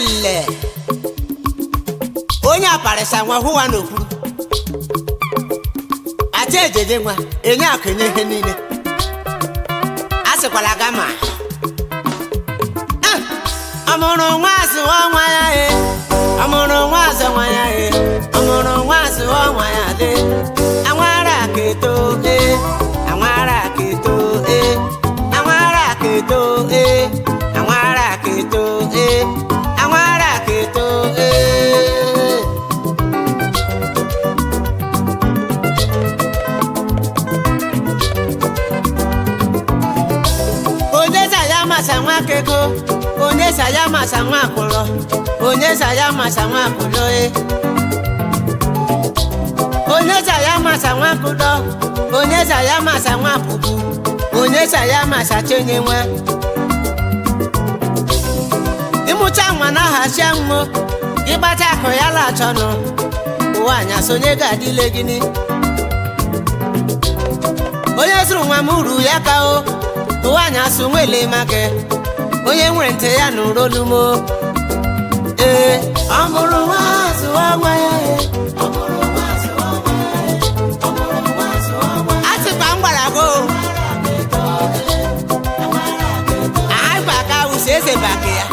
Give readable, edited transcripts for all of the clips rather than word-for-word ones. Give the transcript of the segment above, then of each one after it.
Emmanuel onye aparịsa nwa hụwa n'okpuru aja ejeje nwa enye akụ enye ihe niile a sịkwala gama. Ọmụrụ nwa azụọ nwa ya e, ọmụrụ nwa azụ nwa ya e, ọmụrụ nwa azụọ nwa ya dị anwara keto e, anwara keto e, anwara keto e, anwara keto e, anwara keto e. Onye saya masa nwa keko, onye saya masa nwa akụlọ, onye saya masa nwa akụlọ e. Onye saya masa nwa akụlọ, onye saya masa nwa puku, onye saya masa chenye nwa. Ịmụcha nwa na ahazia nwo, ịgbacha akụ ya lachọnụ, ụwa anyasị onye ga-adịle gịnị? Onye zụrụ nwa m uru ya ka o, ụwa anyasị nwele maka onye nwere ntị ya nụrụ olu m o. Ee, ọ mụrụ nwa azụọ nwa ya e. A sịkwa m gwara gị o. Ahụ aka awụsa eze baka ya.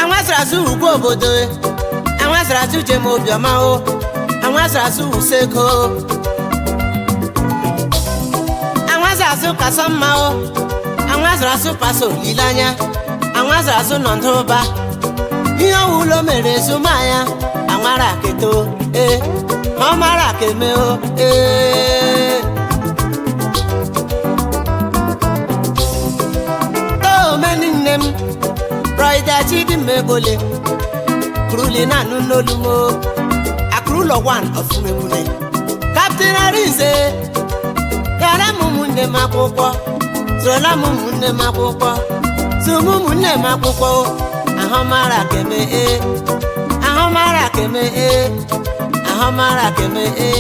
Anwasịrị asụ ugwu obodo e. Anwasịrị asụ jem obiọma o. Anwasịrị asụ useko o. Anwasịrị asụ kasọ mma o. Anwasịrị asụ paso olileanya. Anwasịrị asụ nọdụ ụba. Ihe ọwụ ụlọ mere ezumaya. Anwara keto e. Ma ọ mara keme o ee. Too meni nne m. Brọida Chidimma Egbole kuruli na anụ n'olu m o. Akụrụlọ 1 of Umegbune Captain Arinze gara m ụmụnne m akwụkwọ, zụrụla m ụmụnne m akwụkwọ, zụm ụmụnne m akwụkwọ o. Ahụmara keme e, ahụmara keme e, ahụmara keme e,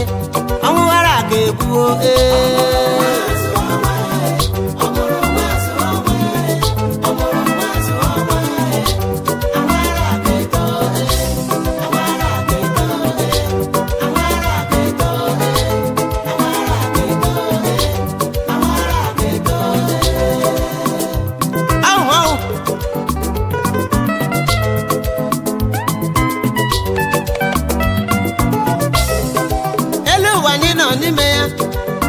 ọnwụghara ka egbuo e. Ahụ ahụ. Elu ụwa anyị nọ n'ime ya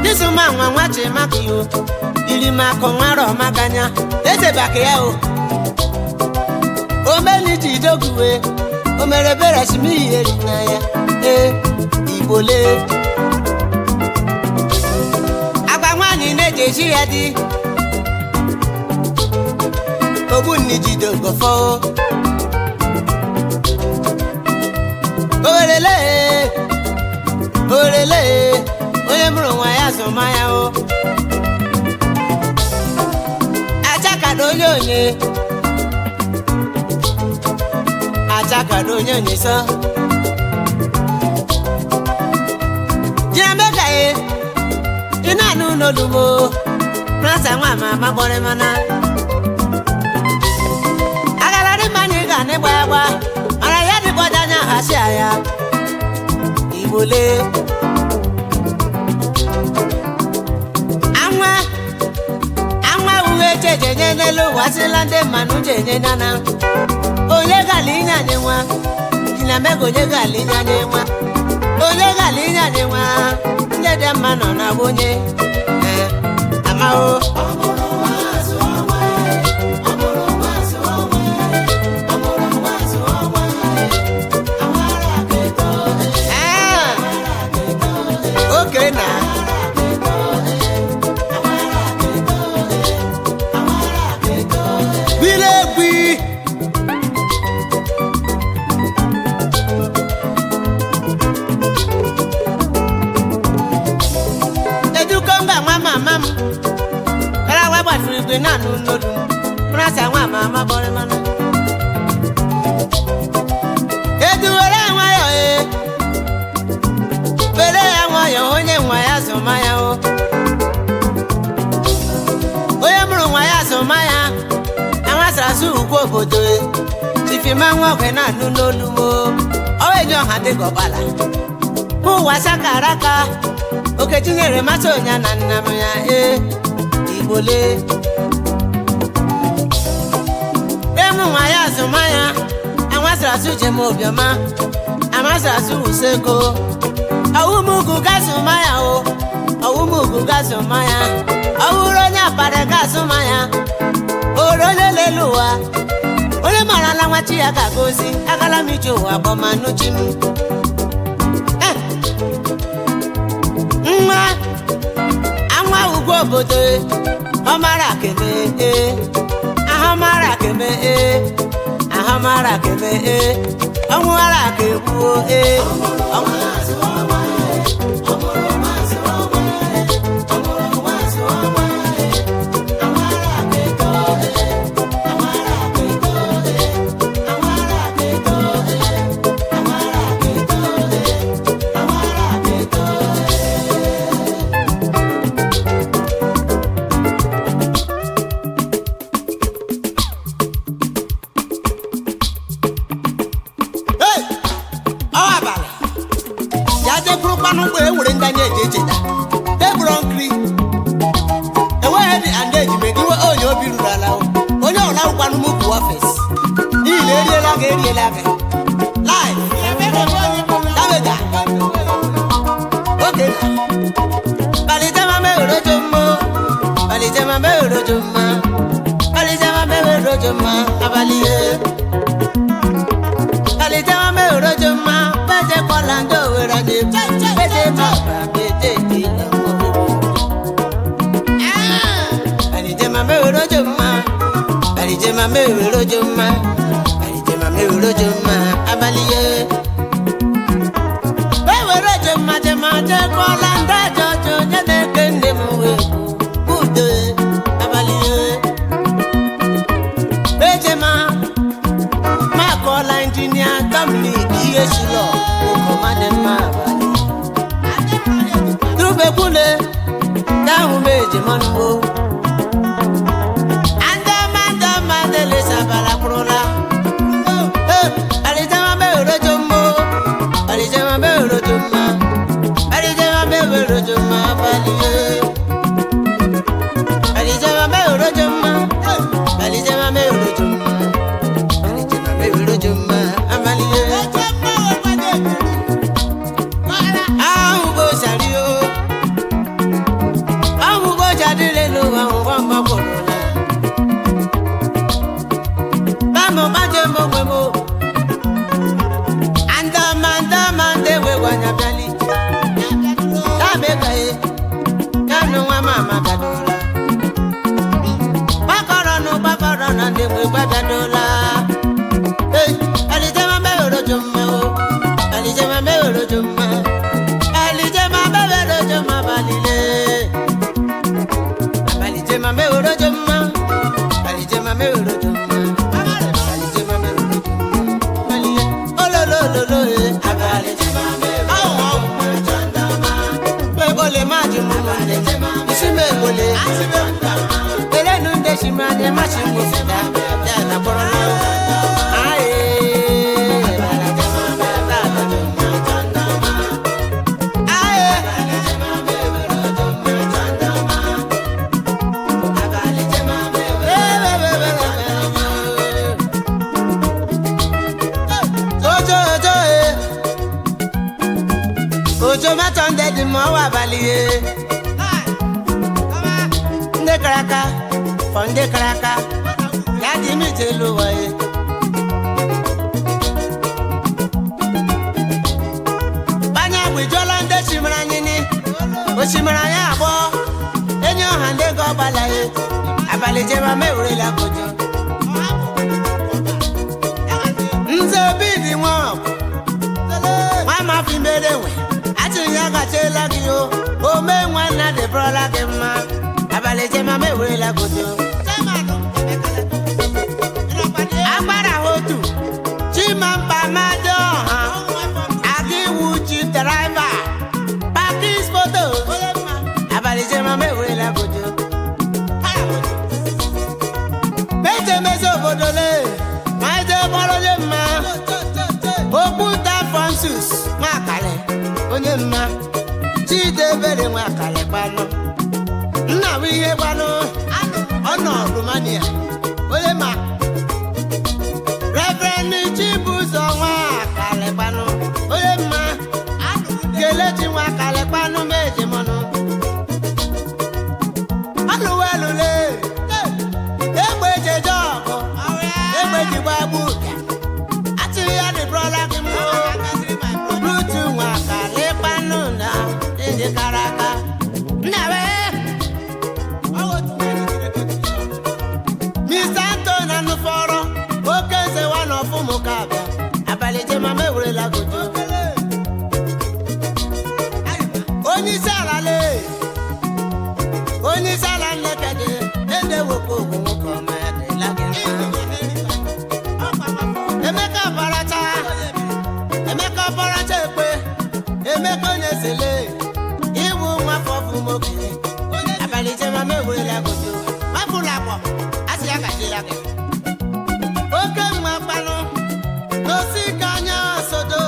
n'izuma nwa nwa chimaka yo iri maka nwara ọmakanya eze baka ya o omeni ji doguwe o mere ebere simihe na ya ee Igbo lee agba nwaanyị na-eji eji ya dị ogbunni jide ogofo orele orele onye mụrụ nwa ya zụma ya o achakado onye onye achakado onye onye sọ jirameka ye ị na-anụ n'olumo prasa nwa ma magbọrị mana agalarị mmanya ga n'ịgba agba mara ya dịgbọja anya hasi ya Igbo lee anwa anwa uwe echeje nye n'elu ụwa sịla ndị mmanụ je nye nana onye gala inye anyị nwa jinamego onye gala inye anyị nwa onye gala inye anyị nwa ndị dị mma nọ na onye amao. Oke na bilegbi edukomba. nwa ya zụma ya o. Onye mụrụ nwa ya zụma ya. Amasịrị asụ ugwu obodo e. Chifima nwa ogwe na-anụ n'olu m o. Ọ enye ọha dịka ọgbala. Ụwa sakara aka. Okechi nyere masị onya na nna m ya ee. Igbole. Emu nwa ya azụma ya. Amasịrị asụ jem obiọma. Amasịrị asụ useko. Ọwụmugwu gazụma ya o. Ọwụmugwu gazụma ya. Ọwụrụ onye akpara gazụma ya. Oro onye lelu ụwa. Onye mara ala nwa chi ya ga-agozi. Agala m ije ụwa gbọmanụ chi m. Nwa anwa ugwu obodo e. Ọmara keme e. Ahọmara keme e. Ahọmara keme e. Ọnwụ ara ka egbuo e. Ọnwụ Hey! Ọ abalị ya jekwurukwanụ mgbe e nwere ndị anyị eji echeta tebụl nkiri enweghị dị and ejime gị onye obi ruru ala o. Onye ọla wụkwanụ m bụ ọfịs n'ihi na eriela gị eriela gị live damega oge na balitema mewere mma balitema mewere mma balitema mewere mma abalị ye balitema mewere mma bẹ́ẹ̀ kọ́lá ń dòwúrọ̀ ní bẹ́ẹ̀ bàbá bẹ́ẹ̀ dé lọ́wọ́. Balitema mewere mma balitema mewere mma balitema mewere mma abalị ye. Mewere mma jema jẹ kọ́lá ń dájọ́ jọ jẹ́ nẹ́kẹ́ ndé mu wẹ̀ kúndé abalị ye. Bẹ́ẹ̀ ma makọla injinia Dominic ihe shilọ ụkọmadị mma abalị. Tubekwule dáhùn méje mọ́nùgbò. Andamandamandele sabala kúrọ́lá. Alijama bẹ́ẹ̀ rojo mọ́, alijama bẹ́ẹ̀ rojo mọ́, alijama bẹ́ẹ̀ rojo mọ́ abalẹ̀. Alijama bẹ́ẹ̀ rojo mọ́, alijama bẹ́ẹ̀ rojo mọ́, alijama bẹ́ẹ̀ rojo mọ́ abalẹ̀. Ahùn bó sàrí o, ahùn bó sàdílé ló ahùn bó mọ́ kòrò náà. Bámu má jẹ́ mo pé mo. Andamandamande wé wànyà bíálí. Dábẹ́ kàyé, kánú wa máa ma bàdúrà. Bákọ̀rọ̀ nu bákọ̀rọ̀ náà ndé wé gbà bàdúrà. Àlìjẹ́ máa bẹ́ òròjò mọ́ o, àlìjẹ́ máa bẹ́ òròjò mọ́. Àlìjẹ́ máa bẹ́ òròjò mọ́ balilé. Àlìjẹ́ máa bẹ́ òròjò mọ́. Àlìjẹ́ máa bẹ́ òròjò mọ́. Àlìjẹ́ máa bẹ́ òròjò mọ́. Balilé. Olólòlòlò e. Àbàlìjẹ́ máa bẹ́ òròjò mọ́. Mebole má jù mú mọ́ lè. Isi mebole. Elenu nde si ma de ma si mo fi da. Yàrá kpọ̀rọ̀ náà. Ayé. Ayé. Ojo ojo e. Ojo mẹ́tọ̀ ń dẹ́dí mọ́ wà balẹ̀ ye. Ndị kara aka fọ ndị kara aka ya dị ime ije elu ụwa ye. Banya gbijuola ndị chimara anyị ni osimiri anyị abụọ enyi ọha ndị ga ọgbala ye abalị jema mewerela kojo. Nze obi dị nwa ọgụ nwa ma fi mere nwe achịrị ya gachela gị o ome nwanna dịbụrọla gị mma abalị jema mewerela kojo. Agbára otu Chimampa Mado ọha Akiwu chief driver Pakis Photos Ebere nwa akalịkpanụ. Nna m ihe gbanụ. Ọ nọ Romania. Onye ma Reverend Chibuzo nwa akalịkpanụ. Onye mma Kelechi nwa akalịkpanụ mejimọnụ. Alụwelule egbe ejeje ọgụ egbe jigba gbuka atịrị ya dị brọla gị mụ Rutu nwa akalịkpanụ na ndị kara aka nna wee Mr. Anton anụfọrọ oke nze wa na ọfụmụ ka abịa abalị jema mewerela gojo onye isi ala lee onye isi ala nlekede ede wepụ ogwu nwoke ọma ya dịla gị mma. Emeka Ọbaracha Emeka Ọbaracha ekpe Emeka onye sele iwu nwa fọfụ nwoke abalị jema mewerela gojo mafụlụ akpọ asị ya gajila gị oke mma kpanụ n'osi ka anya sodo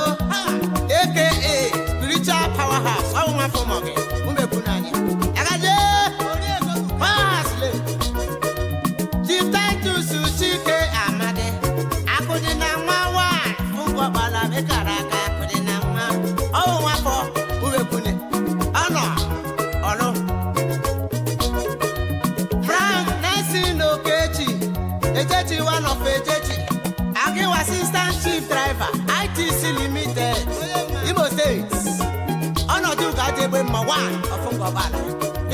aka spiritual powerhouse ọwụ nwa fọmọ gị umekwu n'anya agaje powerhouse le Chief Titus Chike Amadi akụdị na nwa nwanyị fụngọgbala mekara aka akụdị na nwa ọwụ nwa fọ umekwune ọ nọ ọlụ Frank Nelson Okechi Ejechi one of Ejechi Agiwa assistant chief driver ITC Limited Imo State ọnọdụ ga-adị egbe mma one ọfụngọbala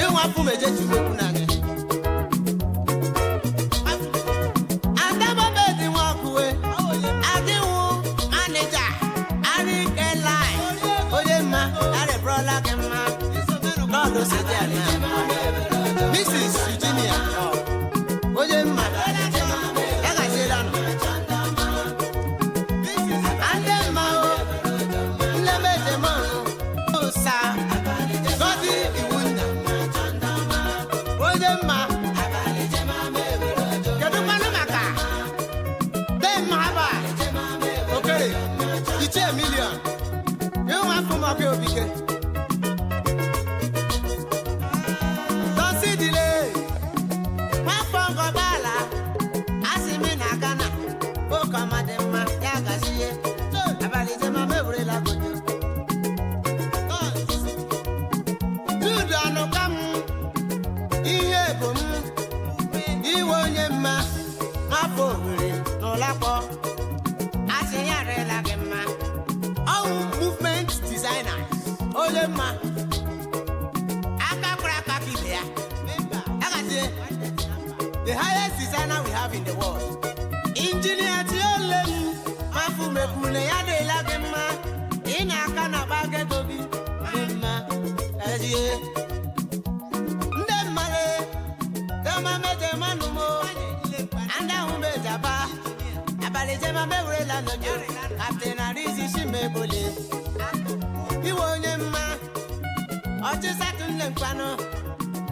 ịnwa fụm Ejechi wekwu n'anya Adamobedi Nwakuwe Adịwụ manija Arike Line onye mma arịbụrụla gị mma lọdụ site ala Mrs. Eugenia onye mma ya gaziela nụ Ande mma o nlemejemanụ ụsa Gọzi Iwunna onye mma kedu mmanụ maka dem haba okere ichie milion ịnwa afụmọkụ obike Dọsịdịle nwafọ ngọbala asị m na Ghana oke ọma dị mma ya gazie abalị jema mewerela gojo Jude anụka m ihe bụ m iwe onye mma nwafọ Owerri n'ụlakpọ asị ya arịla gị mma ọwụ movement designer onye mma aka kwara aka ka ibe ya agazie the highest designer we have in the world injinia tiole m mafumekwule ya dịla gị mma ị na-aka na gbagegobi dị mma ezie ndị mmadụ temamejemanụmo ndị ahụ mejaba abalị jema mewerela nọjọ kaptịn arizi shimebole iwe onye mma ọchịsatụ nne mkpanụ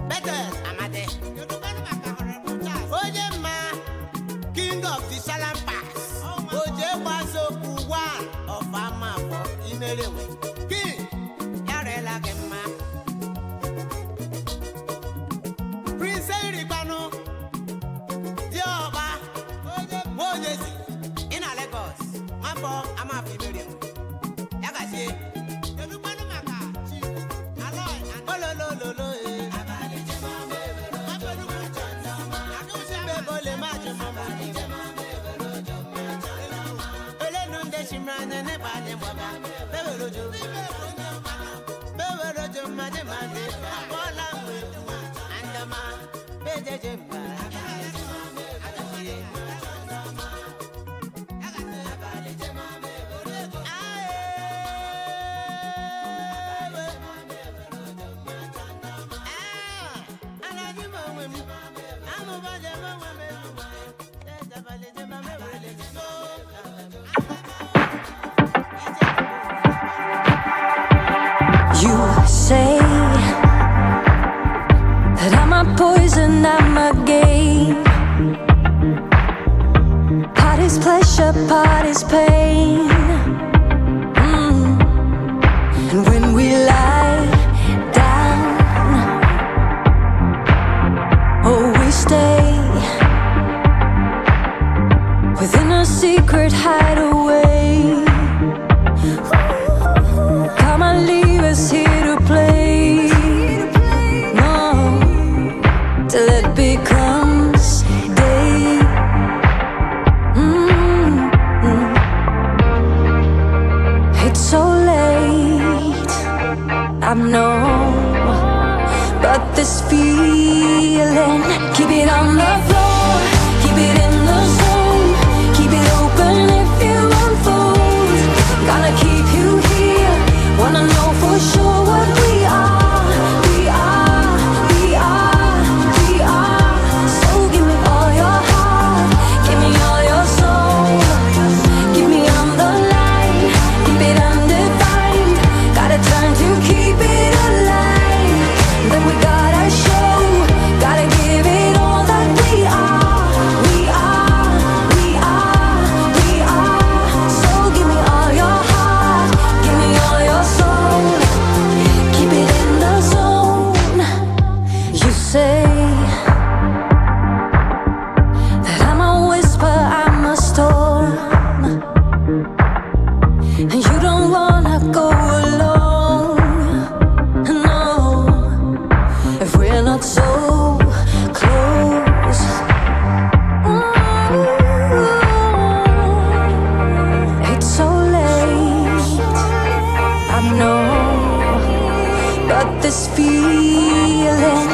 Betel Amadi onye mma king of the Salampas oje gbazokwu one of amafọ imerewe king yarela gị mma Prince Irikpanụ diọba nwaonyezi ị na Lagos nwafọ amafọ imerewe ya gazie kedu kwanụ maka Chief Aloy ololololo e You say that I'm a poison, I'm a game. Part is pleasure, part is pain. Mm. And when we lie down secret hideaway. Come and leave us here to play. No, till it becomes day. Mm. It's so late, I know, but this feeling, keep it on the floor, keep it in the zone, keep it open if you unfold. Gonna keep you here, wanna know for sure what we are, we are, we are, we are. So give me all your heart, give me all your soul, keep me on the line, keep it undefined. Gotta turn to keep it alive. Then we gotta show, gotta give it all that we are, we are, we are, we are. So give me all your heart, give me all your soul, keep it in the zone. You say that I'm a whisper, I'm a storm, and you don't wanna go alone. No, if we're not so close. Ooh, it's so late, I know, but this feeling,